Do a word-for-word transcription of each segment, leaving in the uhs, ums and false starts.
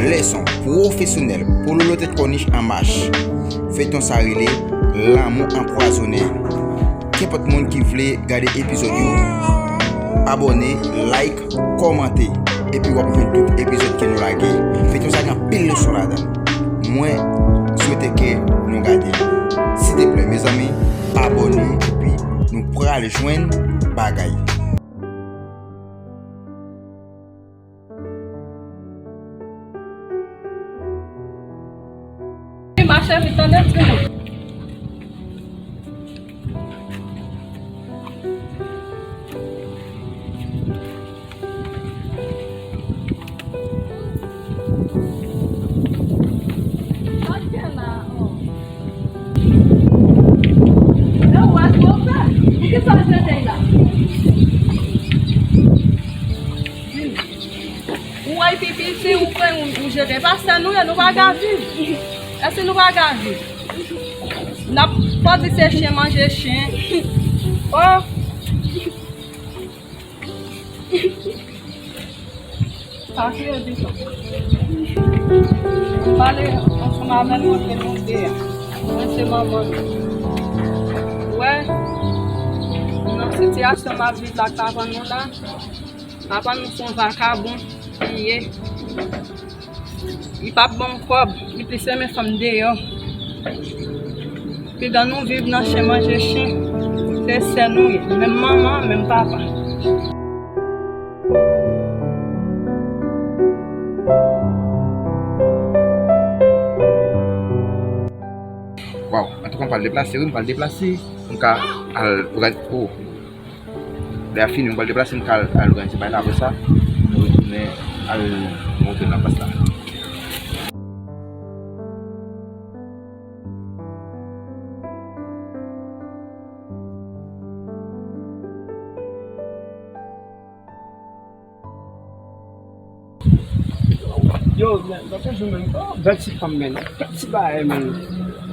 Lèson pwofesyonèl, Pololo Tèt Kònich an mach. Feyton sa rele Lanmou Anpwazonnen. Kenpòt moun ki vle gade epizòd yo, abòne, like, kòmante, epi w ap jwenn tout epizòd ke nou lage. Feyton sa gen anpil leson ladan l. Mwen swete ke nou gade l. Silteplè, mezanmi, abòne, epi nou pral jwenn bagay. Mache vit, tande, timoun. Sa k gen la, oh. E w wè sa w fè? Poukisa w jete l la? Ou wè l pi piti, ou pran, ou, ou jete. Pastè nou ye, nou pa ka viv. Èske nou pa ka viv? N ap pati se chen manje chen. Oh! Sa se yo di sa. Pale ansanm avè nou, se nou de a. Mwen se manman nou. Ou wè, nan sitiyasyon m ap viv la ak papa nou la, papa nou se yon vakabon li ye. Li p ap ban m kòb, li plis renmen fanm deyò. Piga nou viv nan chen manje chen. Se sè nou ye, menm manman, menm papa. Waw, antouka, m pral deplase, wi, m pral deplase. M ka al, oh. Lè a fini, m pral deplase, m ka al, al òganize bagay la. Apre sa, nou retounen al monte nan plas la. Yo, men, nan toujou menm, oh, bèl ti fanm, men, bèl ti bagay, men,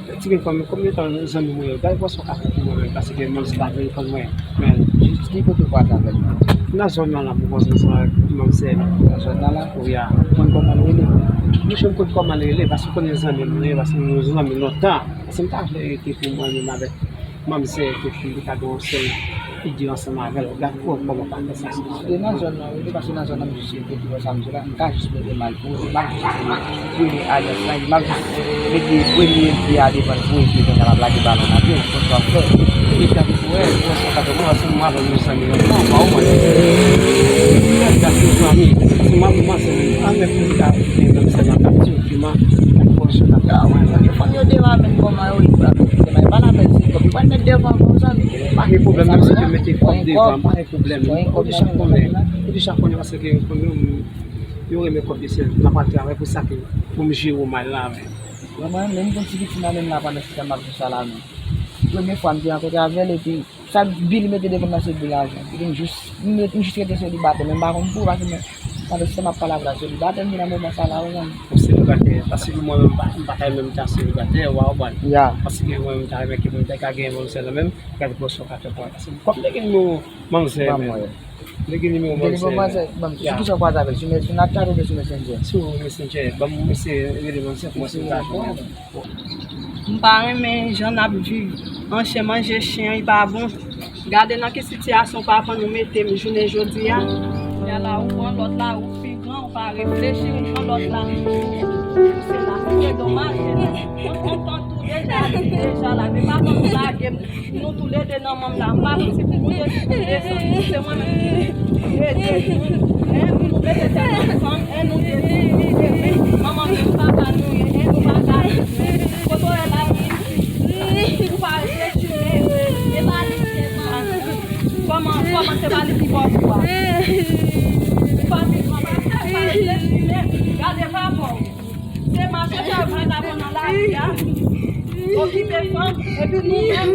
bèl ti grenn fanm, men, konbyen tan zanmi mwen yo, gade pòs yon kafe pou mwen, men, paske manzè pa vle reponn mwen, men, jis li kote kwaze avè l, men. Nan zòn nan la, pou konsa, sa, manzè. Nan zòn nan la? Wi, a. Ou konn kòman l rele? Mouche, m konn kòman l rele, paske ou konnen zanmi mwen, paske nou zanmi lontan, paske m ta vle rete pou mwen menm avèk manzè, epi li ka gen yon sèl figi ansanm avè l. Gad kòman pa fè sa. E nan zòn nan, wi, paske nan zòn nan, m jis rete pou wè sa m di la. M ka jis mete mal pou, m ap jis mete premye alyans lan, m ap jis mete premye pye a devan l pou epi konsa l ap lage balon nan pye l. Konsa w ap fè. Epi gade pou wè, pou wè sa w ka fè. Mwen, ansanm avè m, nou zanmi lontan, pa ou mwen. Gade, gade, zanmi. Si m ap manzè, an, men pou m ta fè menm sa nan kapti. Fanm yo devan menm kòman yo ye, pa la pèn se kòb. Yo pral met devan konsa, men pa gen pwoblèm, menm si yo mete kòb devan, pa gen pwoblèm. Ou deja konnen, ou deja konnen paske yo renmen kòb yo, se m ap al travay pou sa ke pou m jere w mal la, men. Mwen menm, menm gon ti piti nan men m la pandan se tan m ap di sa la, men. Premye fwa m te rankontre avè l, epi Sa bi li mete devan m nan se bi lajan. Li di m jis, m met, m jis rete selibatè, men m pa konn pou, paske mwen, pandan se tan m ap pale avè w la, selibatè m ye nan moman sa la, ou konprann? Ou selibatè, paske mwen menm, m pa, m pa ta renmen m ta selibatè, ou konprann? Ya. Paske mwen menm, m ta renmen ke mwen te ka gen manzè la menm, gade pòs yo ka fè pou mwen. Paske kòm te gen nou manzè menm. Li gen nimewo manzè. Li gen nimewo manzè. Ban m, sou ki sa w kwaze avè l? Sou Mes-, sou Snapchat oubyen sou Messenger? Sou Messenger. Ban m eseye rele manzè pou mwen si m ka jwenn. M pa renmen jan n ap viv. An chen manje chen, li pa bon. Gade nan ki sitiyasyon papa nou mete m jounen jodi a. Kounye a la, ou pran lòt la, ou pi gran, ou pa reflechi, ou pran lòt la. Ou se la, se domaj, se la. Mwen kontan tou deja, deja la, men papa nou lage m. Nou toulede nan manm la, m pa konn si pou moute, si pou desann. Se mwen menm ki ede nou. E pou nou mete tèt ansanm, e nou ede, ede, men manman menm papa nou ye, e nou pa ka. Kote w ye la, ou pa reflechi, men e pa li ki te pran. Kòman, kòman se pa li ki ba w kou a? Ou pa vin pran, pa reflechi, men gade papa w. Se mache fè vagabon nan lari a. Okipe fanm, epi nou menm,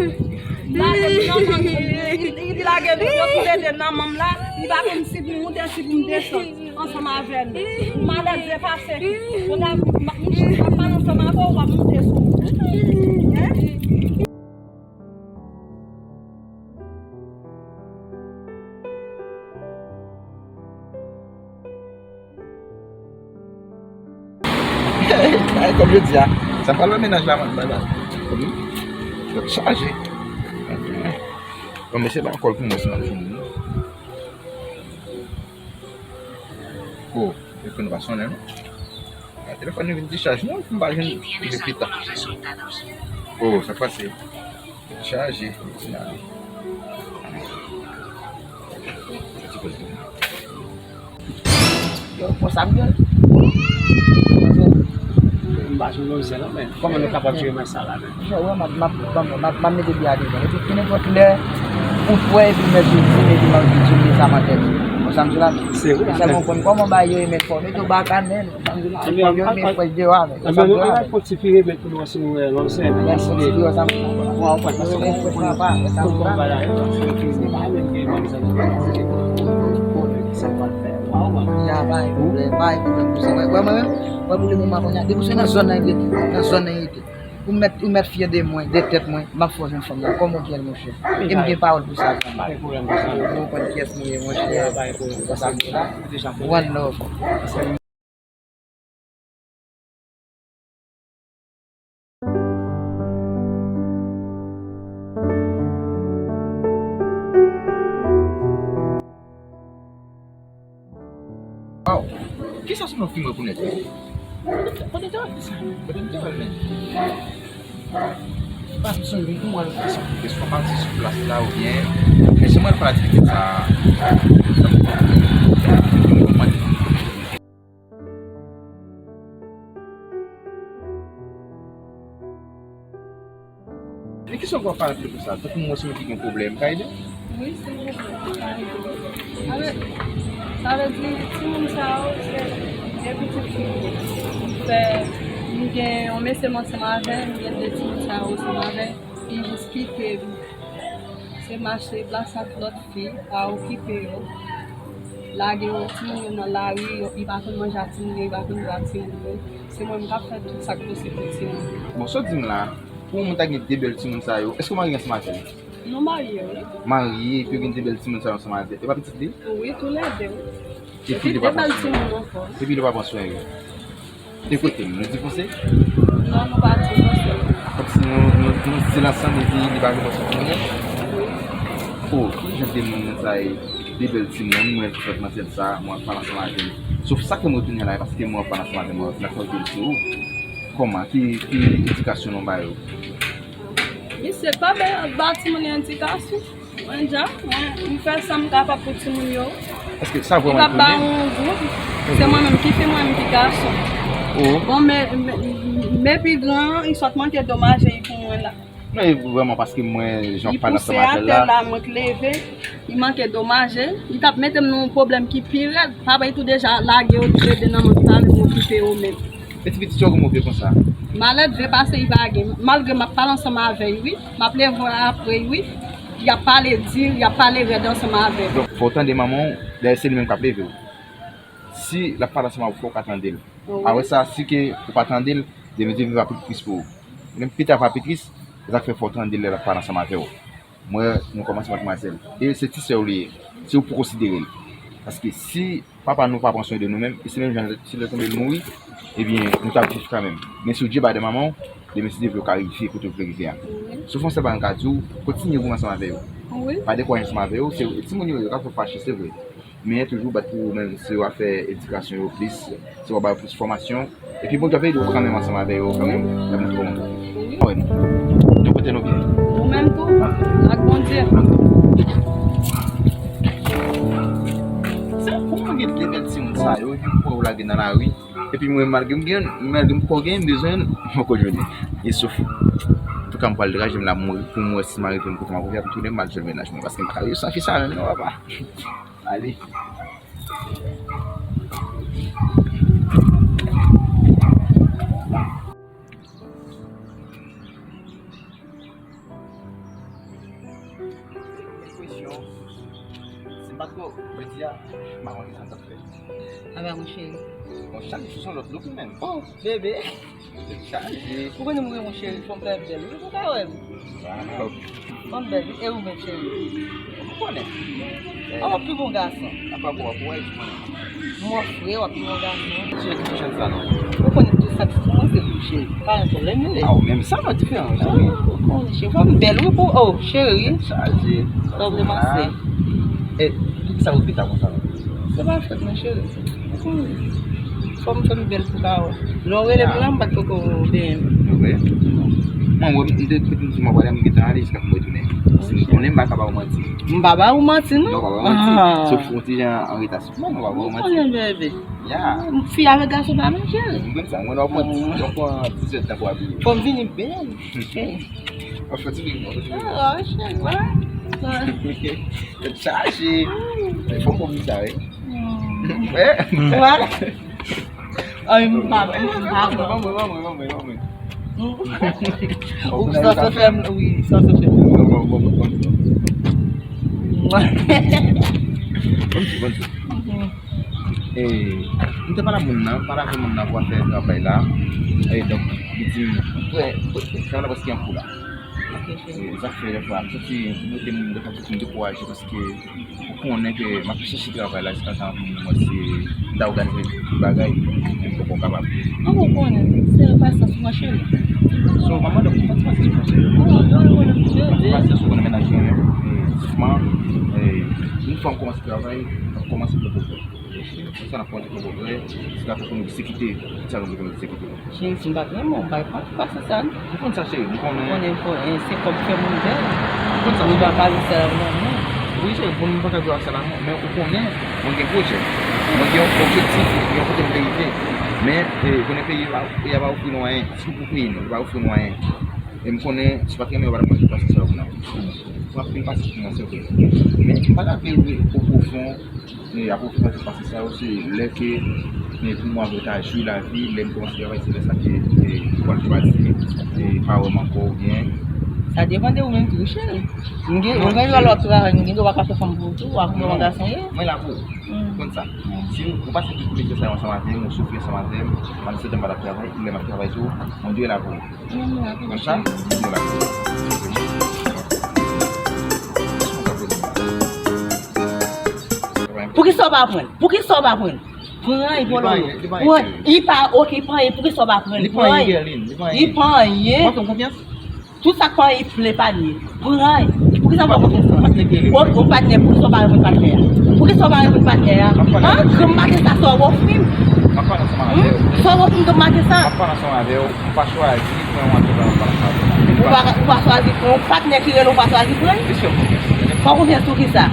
lage nou nan manm, li, li lage nou, yo toulede nan manm la, li pa konn si pou m moute, si pou m desann, ansanm avè nou. Malèz efase. Kounye a, m ap, m ap pale ansanm avè w, w ap moute sou mwen. Ay, kòm yo di a, sa pral wè mennaj la, man, bay, bay. Kòm yo chaje. Bon, mesye, ba kòl pou mwen, si m ap fini. Oh, telefòn pa sonnen, non? Ah, telefòn nan vin dichaj, non? M pa jwenn li pita. Oh, sa k pase? Chaje. Yo, konsa m ye. M pa jwenn yon zen non, men kòman nou kapab jere match sa la, men? Jan wè, m ap, m ap, m ap, m ap, m ap mete biyè a devan. Epi, nenpòt lè, ou t wè, epi mèt jodi, epi m ap di, Djimmy, sa m an tèt. Konsa m di la. Se vre. Sèlman, w konn kòman bagay yo, e mèt fò mete w baka, men. Ebyen, nou pral fè yon ti pi remèt pou nou wè si nou wè lòm sè. Mèsi, ti pi wè sa. Bon, ou konn, paske mwen fè sa pa, fè sa pa. Ya, pa gen pwoblèm, pa gen pwoblèm pou sa. Mwen, mwen menm, mwen pou le moman kounye a, depi se nan zòn nan, nan zòn nan, ou mèt, ou mèt fyè de mwen, de tèt mwen, m ap fè w jwenn fanm nan, kòman w ye, monchè? E m gen pawòl pou sa. Pa gen pwoblèm pou sa. Ou konprann kiyès mwen ye, monchè? Ya, pa gen pwoblèm pou sa. One love. Waw, kisa se non fi mwen pou nèt wi? Kote te wè fi sa? Kote m te wè l menm? Pa m sonje pou mwen al fè sa. Èske w pati sou plas la oubyen? Men se mwen al fè aktivite sa. Men kisa w ap pale pou sa? Tankou mwen se mwen ki gen pwoblèm, ka ede w? Wi, silvouplè, ka ede w. Sa vle, sa vle di, timoun sa yo, se de pitit fi m gen. Fè, m gen yon mesye m ansanm avè l, m gen de timoun sa yo ansanm avè l, li jis kite m. Se mache plas ak lòt fi pa okipe yo. Lage yo, timoun yo nan lari, yo, li pa konn manje ak timoun yo, li pa konn bwè ak timoun yo. Se mwen menm k ap fè tout sa k posib pou timoun yo. Bon, sa w di m la, pou yon moun ta gen de bèl timoun sa yo, èske w marye ansanm avè l? Nou marye, wi. Marye, epi w gen de bèl timoun sa yo ansanm avè l. E pa pitit li? Wi, toulède, wi. Epi li pa pran swen yo? Epi li pa pran swen yo? Te kote m, nou divòse? Non, nou pa divòse. Kòmsi nou, nou, nou still ansanm epi li pa vle pran swen nou? Wi. Oh, ki jan de moun sa ye? De bèl timoun, mwen fèt nan sèl sa, mwen ap pale ansanm avè l. Sof sa ke mwen tounen la, paske mwen ap pale ansanm avè l, mwen ap fè l sou ou. Kòman? Ki, ki edikasyon nou ba yo? Misye pa bay, ba timoun yo edikasyon. Mwen dja, mwen, m fè sa m kapab pou timoun yo. Èske sa vrèman etone? Li pa ba yon gwoup, se mwen menm ki fi, mwen menm ki gason. Oh. Bon, men, men, men pi gran an, li sot manke domaje li pou mwen la. Non, e vrèman, paske mwen, jan w pale ansanm avè l la. Li pouse atè la, mwen k leve, li manke domaje, li t ap mete m nan yon pwoblèm ki pi rèd. Papa l tou deja lage yo tou le de nan mwen, li pa menm okipe yo menm. E ti pitit yo gen move konsa? Malèdve pase li pa gen. Malgre m ap pale ansanm avè l, wi. M ap leve apre l, wi. Y ap pale di, y ap pale rèd ansanm avè l. Donk, fò w tande manman w, dayè se li menm k ap leve w. Si l ap pale ansanm avè w, fò w ka tande l. Wi. Apre sa, si ke ou pa tande l, demen Dye vin va pi tris pou ou. Menm pita va pi tris, se sa k fè fò w tande l lè l ap pale ansanm avè w. Mwen, nou kòmanse matmwazèl. E se ti sè w li ye. Si w pou konsidere l. Paske si papa nou pa pran swen de nou menm, e se menm jan si lè tonbe l mouri, ebyen, nou t ap viv kanmenm. Men si w djeba de manman w, demen si Dye vle w ka rive kote w vle rive a. Wi. Sof yon sèl bagay m ka di w, kontinye goumen ansanm avè yo. Wi. Pa dekouraje ansanm avè yo, se timoun yo ye, yo ka fè w fache, se vre. Men toujou bat pou ou menm, si w ap fè edikasyon yo plis, si w ap ba yo plis fòmasyon. Epi Bondye ap ede w kanmenm ansanm avè yo, kanmenm, l ap montre w yon bagay. Wi. Wi, non. Yon kote nou byen. Ou menm tou, ak Bondye. Se pou mwen gen de bèl timoun sa yo, epi m pran w lage nan lari. Epi mwen, malgre m gen, malgre m poko gen, m bezwen, m poko jwenn li. E souf. Antouka, m pral degaje m la, m mouri pou m wè si m arive m kote m ap rive, ap tounen m al jwenn mennaj mwen, paske m pa ka viv san fi sa menm non, papa. Ale. Kesyon. Se pa twò, jodi a, m pa konn sa m t ap fè. Aba, mon cheri. Bon, chak jou se yon lòt look ou menm. Oh, bebe. Chaje. Ou konnen mwen, mon cheri, fò m fè bèl. Ou pa wè m. Wow. Fò m bèl, wi. E ou menm, cheri? Ou konnen. An, w ap pi bon gason. Apa bon, w ap wè, ou konnen. Mwen frè, w ap pi bon gason. Cheri, ki chan sa non? Ou konnen tout Sa ti kòmanse tou, cheri. Pa gen pwoblèm, non. Ah, menm sa pa diferan, cheri. Ou konnen, cheri. Fò m bèl, wi, pou, oh, cheri. Chaje. Sa w vle panse? Ah. E, poukisa ou vle ta konsa la? Se pa fèt mwen, cheri. Ou konnen. Fò m fè m bèl pou ka wè. Lè w rele m la, m pa t poko benyen. Ou wè? Mwen, mwen, m te, m te di m ap pale, m gentan ale jiska pou mwen tounen. Paske m konnen m pa ka ba ou manti. M pa ba ou manti, non? Non, m pa ba ou manti. Ah. Sou fwonti jan an reta sou mwen, m pa ba ou manti. Ou konnen, bebe. Ya. Fi avèk gason pa menm, cheri. M konn sa, mwen, lè w pran, lè w pran dizuit tan pou abiye. Fò m vini bèl. Anfen, ti vini, anfen, ti vini. Ah, cheri, wè. Tèt chaje. Men fò m konn sa, wi. Hmm. Wè. Wè. Ay, m pa, m pa. Ban mwen, ban mwen, ban mwen, ban mwen. Ou sa fè m, wi, sa fè m. Ban mwen, ban mwen, ban mwen. Ban mwen, ban mwen. Mhm. E, m te pale ak moun nan, pale avèk moun nan pou afè travay la. E, donk, li di m, m prè, m prè, travay la prèske an kou la. Ok, ok. E, sa fè, dèfwa, m santi, m rete, m, dèfwa, m santi m dekouraje paske ou konnen ke m ap chèche travay la jiskatan pou m wè si m ta òganize tout bagay, men m poko kapab. An, ou konnen, se pasyans mwen, cheri. So, m ap mande w, ou pa ti pasyans mwen, cheri. Ou konnen, ou konnen, ou konnen mennaj mwen, e, sèlman, e, yon fwa m kòmanse travay, m ap kòmanse pran pwogrè. Konsa n ap kòmanse pran pwogrè, jiskaske pou nou egzekite sa nou bezwen pou nou egzekite. Cheri, si m pa t renmen w, m pa t pase sa, non. M konn sa, cheri, m konnen. Konnen, konnen, se kòb fè moun bèl. M konn sa, cheri. Nou pa pale sa la, non. Wi, cheri, bon, nou pa ka viv ak sa la, non. Men ou konnen, mwen gen pwojè. Mwen gen yon objektif, gen yon kote m vle rive. Men, e, konnen peyi a, peyi a pa ofri nou anyen. Sitou pou peyi nou, li pa ofri nou anyen. E m konnen, si w pa t renmen, w pa t ap mande pase sa yo pou nou. Ou ap vin pase pou mwen, se vre. Men, m pa ta vle rive o pwofon. E apre w fin pase sa yo, se lè ke, e, pou mwen, apre ta jwi lavi, lè m kòmanse travay, se lè sa ke, e, ou pral chwazi, e, pa wè m ankò oubyen. Sa depann de ou menm tou, wi, cheri. M gen, mwen gen yon lòt travay, m gen dwa pa ka fè fanm pou ou tou, ak mwen gason ye. Mwen la pou ou. Mm. Konn sa. Si ou pase tout mizè sa yo ansanm avè m, ou soufri ansanm avè m, pandan se tan m pa t ap travay, lè m ap travay sou ou, mwen dwe la pou ou. Konn sa, mwen la pou ou. Poukisa w pa pran l? Poukisa w pa pran l? Pran l, Pololo. Li pa anyen, li pa anyen, cheri. Li pa, ok, pran l. Poukisa w pa pran l? Li pa anyen, Guerline, li pa anyen. Li pa anyen. Ou pa fè m konfyans? Tout sa k pa anyen, li pa anyen. Pran l. Poukisa w pa konfyans nan? Ou, ou patnè, poukisa w pa reponn patnè a? Poukisa w pa reponn patnè a? An, granm maten sa, sa w ofri m? M ap pale ansanm avè w. Sa w ofri m granm maten sa? M ap pale ansanm avè w. M pa chwazi pran yon patnè, m ap pale ansanm avè w. Ou pa, ou pa chwazi pran yon patnè ki rele w, ou pa chwazi pran l? Mesye, fè konfyans. Fè konfyans pou kisa?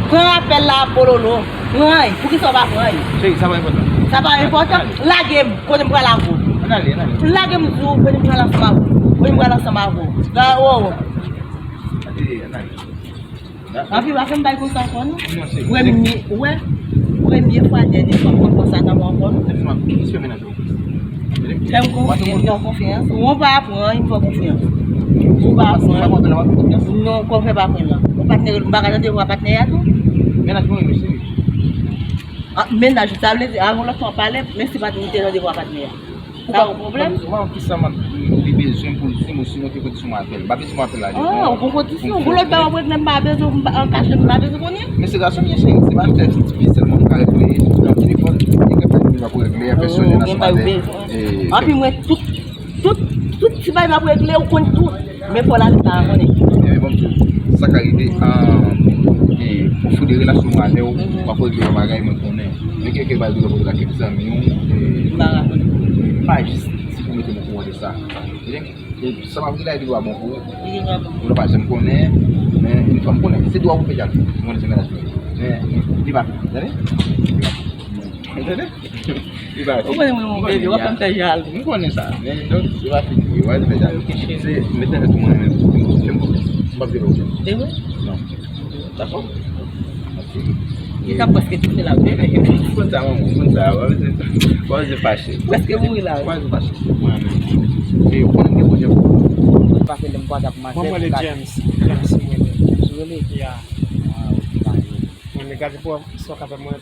Pran apèl la, Pololo. Pran l. Poukisa w pa pran l? Cheri, sa pa enpòtan. Sa pa enpòtan? Lage m. Kote m pral avè w? Ann ale, ann ale. Lage m di w, kote m pral ansanm avè w? Kote m pral ansanm avè w? Ann ale. Anpi, pa fè m bay konsa ankò, non. Non, cheri. Premye, ou wè, premye fwa, dènye fwa, m konn konsa nan mwen ankò, non. Fè m konfyans, fè m konfyans. Ou pa pran, m fè konfyans. Ou pa pran. Non, kòman fè pa pran la? Ou patnè, m pa ka tande vwa patnè a tou? Mennaj mwen, wi, cheri. Ah, mennaj, sa vle di, a yon lòt tan w pale, men si pa t, m te tande vwa patnè a. Ou pa gen pwoblèm? Ou pa wè kisa m ap, li bezwen pou l di m, ou sinon ki kondisyon m avè l. M pa bezwen m avè l la. Ah, ou gon kondisyon. Gon lòt bagay w ap regle, m pa bezwen, m pa, an kachèt, m pa bezwen konnen. Men se gason m ye, cheri. Se pa m fè ti vi sèlman m ka regle nan telefòn. Gen kèk bagay m ap regle an pèsonèl ansanm avè l. Anpi mwen, tout, tout, tout ti bagay m ap regle, ou konn tout. Men fò lari ta konnen. E, bon, sa ka rive, an, e, pou fou de relasyon mwen avè w, w ap regle yon bagay, mwen konnen. Men gen kèk bagay ou poze la kèk zanmi w, e, m pa jis di pou mete m okouran de sa. E, e sa pa vle di la, li dwa bon pou ou. Ou pa janm konnen, men yon fwa m konnen, se dwa ou pèdi al. Mwen se mennaj mwen. Men, li pa fini, tande? Li pa fini. Tande? Li pa fini. Ou konnen mwen, mon bebe, w ap fè m fè jalou. M konnen sa. Men, donk, li pa fini. Li pa fini fè jalou. Se, mete nan tou mwen menm. Fè m konfyans. M p ap vye konfyans. Se vre? Non. Dakò? Li ka prèske touche la. Konn sa, manman, konn sa. Pa bezwen fache. Prèske mouri la. Pa bezwen fache. Mwen menm. E ou konnen m gen pwojè pou ou. Paske lè m kwaze ak manzè. Mwen, mwen rele James. James, mwen rele. James, ou rele? Ya. Ah, ok, pa gen. Mwen, men gade pou sa w ka fè mwen.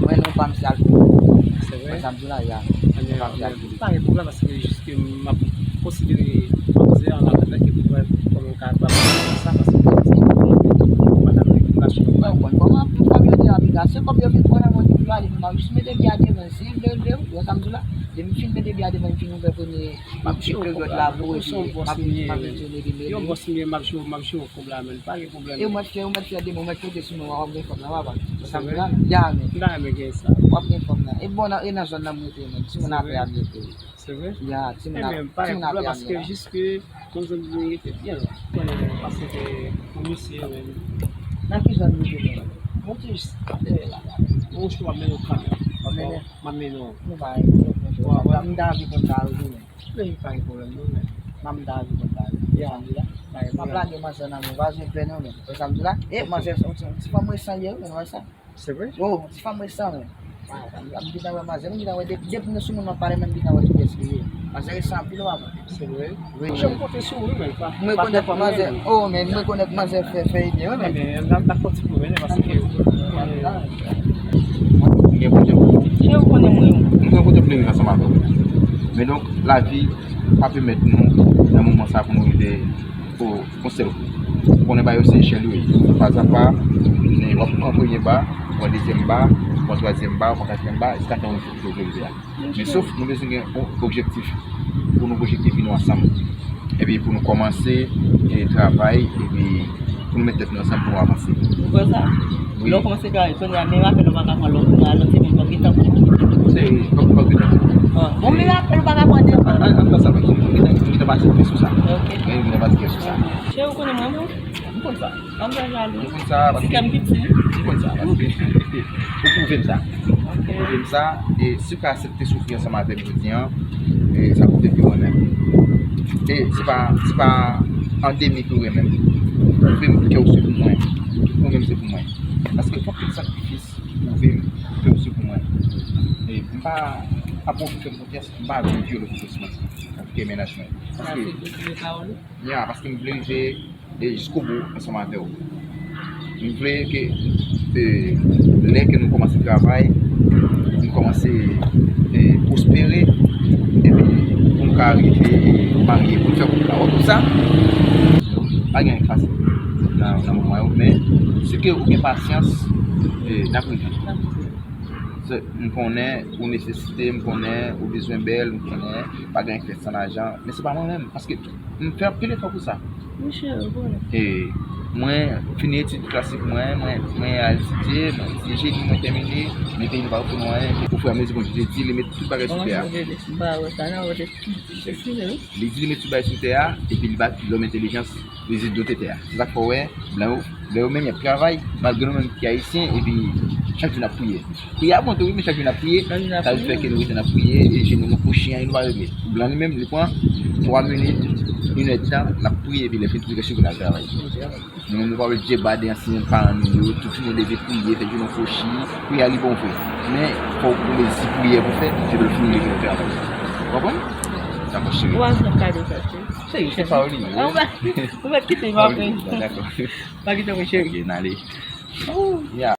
Mwen non, pa misye al pou. Se vre? Mwen sa m di w la, ya. Mwen pa misye al pou. Pa gen pwoblèm, paske jis ke m ap konsidere manzè an la, petèt ke pou mwen, kòm yon ka, pa sa, paske mwen pa t ap relasyon. Mwen konn kòman pou fòm yo te anpil. Paske kòb yo vin pran nan men w, depi yo ale, m ap jis mete biyè a devan, si l vle, l vle, ou wè sa m di w la? Depi m fin mete biyè a devan, m fin ouvè premye, m ap cheke lòt la pou ede, m ap, m ap mesyone li, m ap mesyone li. Yon bòs m ye, m ap jwe, m ap jwe kòb la, men pa gen pwoblèm. E ou mèt fè, ou mèt fè demen, ou mèt konte sou mwen, w ap gen kòb la, w ap wè. Sa m di w la, ya, men. M ta renmen gen sa. W ap gen kòb la. E bon, nan, e nan zòn nan m rete, men. Timoun apre a m rete. Se vre? Ya, timoun ap, timoun ap ya, paske jis ke, kòm zòn nou rete byen lwen. Konnen, paske ke pou misye menm. Nan ki zòn nou rete menm? Mwen te jis ap dèyè la, la. Mwen chwa mennen w kanmenm. W ap mennen? Mwen pa gen pwoblèm, mwen chwa. M ta anvi konn sa yo tou, men. Men pa gen pwoblèm, non, men. M ta anvi konn sa yo. Ya, m ap lage manzè nan men w, pa bezwen pè, non, men. Wè sa m di w la? E, manzè, se yon ti, yon ti fanm resan li ye, wi, men, wè sa. Se vre? Oh, ti fanm resan, men. Ah, m gentan wè manzè, m gentan wè depi, depi nou sou moun nan pale, men m gentan wè kiyès li ye. Manzè resan anpil, w ap wè. Se vre? Wi, wi. Jan m konte sou ou, men, pa, m rekonèt manzè, oh, men m rekonèt manzè fè, fè li byen, wi, men. Men, n ap, n ap fè yon ti pwomennen, paske, m gen pwoblèm. Jan ou konnen mwen? M gen kote m vle rive ansanm avè w. Men donk, lavi pa pèmèt nou, nan moman sa, pou nou rive o, yon sèl kou. Ou konnen bagay yo se echèl yo ye. Pazapa, w ap pran premye ba, ou pran dezyèm ba, ou pran twazyèm ba, ou pran katriyèm ba, jiskatan ou rive kote w vle rive a. Men sof, nou bezwen gen yon objektif pou nou pwojekte vi nou ansanm. Epi pou nou kòmanse, e, travay, epi pou nou met tèt nou ansanm pou nou avanse. Ou kwè sa? Wi. Lè w kòmanse travay, kounye a, menm apèl ou pa ka pran, lè w kounye a, lòt semèn, w ap gentan pran. Se, w ap, w ap gentan pran. Ah, bon, menm apèl ou pa ka pran devan. An, an, an, sa, m gentan, m gentan pase sou sa. Ok. Wi, m gentan pase sou sa. Cheri, ou konnen mwen, non? M konn sa. Ann fè jalou. M konn sa, paske ti kè m piti. M konn sa, paske ou pwouve m sa. Ok. Ou pwouve m sa, e si w ka aksepte soufri ansanm avè m jodi a, e sa pwouve ke w renmen m. E se pa, se pa andemik ou renmen m. Ou pwouve m ke w se pou mwen. Ou renmen m se pou mwen. Paske fòk tout sakrifis pwouve m ke w se pou mwen. E m pa, pa pwouve m fè m konfyans, m pa vle vyole konfyans mwen. Antanke mennaj mwen. Paske, ya, paske m vle rive e jiskobou ansanm avè w. M vle ke, e, lè ke nou kòmanse travay, nou kòmanse, e, pwospere, epi pou nou ka rive, e, marye, pou nou fè koup la. Ou konn sa? Pa gen anyen ki fasil nan, nan moman yo, men si ke ou gen pasyans, e, n ap rive. Se, m konnen ou nesesite, m konnen ou bezwen bèl, m konnen pa gen anyen ki fèt san lajan, men se pa mwen menm, paske m fè anpil efò pou sa. Monchè, ou konnen. E mwen fini etid klasik mwen, mwen, mwen al etidye, mwen etidye jeni, mwen tèmine, men peyi nou pa ofri nou anyen. Ofèmiz Bondye te di, li met tout bagay sou tè a. Li di li met tout bagay sou tè a, epi li ba lòm entèlijans. Li di dotè tè a. Se sa k fè w wè, blan yo, blan yo menm y ap travay, malgre nou menm ki ayisyen, epi chak jou n ap priye. Priye a bon tou wi, men chak jou n ap priye, sa vin fè ke nou rete n ap priye, e jenou nou kouche, anyen nou pa regle. Blan li menm, li pran twa minit, inèdtan, l ap priye, epi lè fini tou li rete sou al travay. Nou menm nou pa wè djeba de ansyen paran nou yo, tout jounen leve priye, fè jenou kouche, priye a li bon vre. Men, fò w gen mezi priyè pou fè, se lè w fini leve pou travay. Ou konprann? Dakò, cheri. Ou pa janm gade sa, cheri. Cheri, se pa w li ye. Ou pa, ou pa kite m apre. Dakò. Pa kite mwen, cheri. Ok, n ale. Oh. Ya.